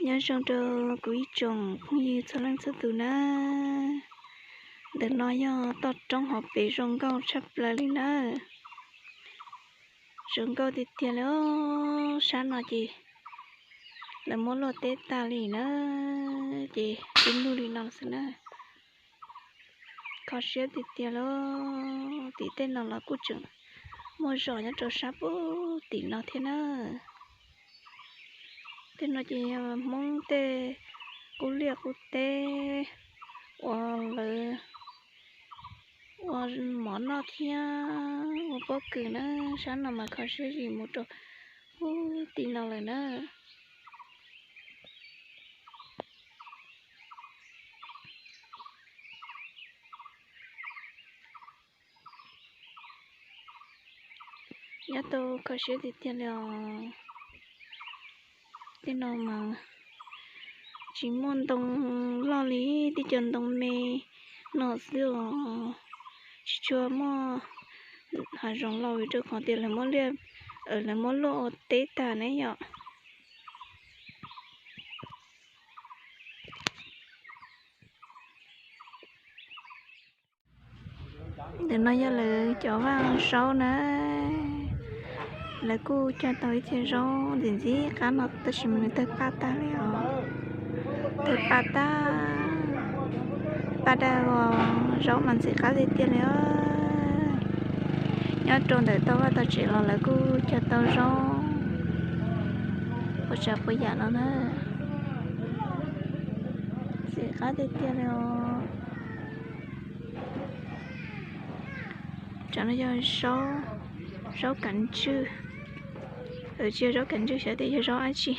Nyob zoo rau kuv ib tsoom phooj ywg txhua leej txhua tus na. Ntawm no yog toj roob hauv pes zoo nkauj tshaj plaws li na. Zoo nkauj tiag tiag li os. Sab no ces lawv muab luaj teb tag li na, ces tib lug li no xwb na. Kho siab tiag tiag li os. Tim tej no los kuj tseem muaj zos nyob rau sab puag tim no thiab na. Tej no ces yog Hmoob tej qub liaj qub teb uas lawv ua mov noj thiab ua pob kws na. Sab no mas kho siab zim mus rau puag tim no lawm na. Nyob tau kho siab tiag tiag li os. Tej no mas tsis muaj ntoo loj li, tej cov ntoo me no xwb os. Tsis tshua muaj hav zoov laus vim rau qhov tias lawv muab liaj, lawv muab luaj ua teb tag ne yom. Ntawm no yog lawv cov vaj zaub na. Lawv kuj cog tau ib txhia zaub ntxim ntxim qab no tab sis mas nws tawg paj tag li os. Tawg paj tag, paj daj os. Zaub mas ntxim qab tiag tiag li os. Nyob rau ntawm toj vaj toj tsev los lawv kuj cog tau zaub ua tsav ua yam no na. Ntxim qab tiag tiag li os. Tsam no yog zaub kav ntswj, tsis yog zaub kav ntswj, xyov tias yog zaub dab tsi.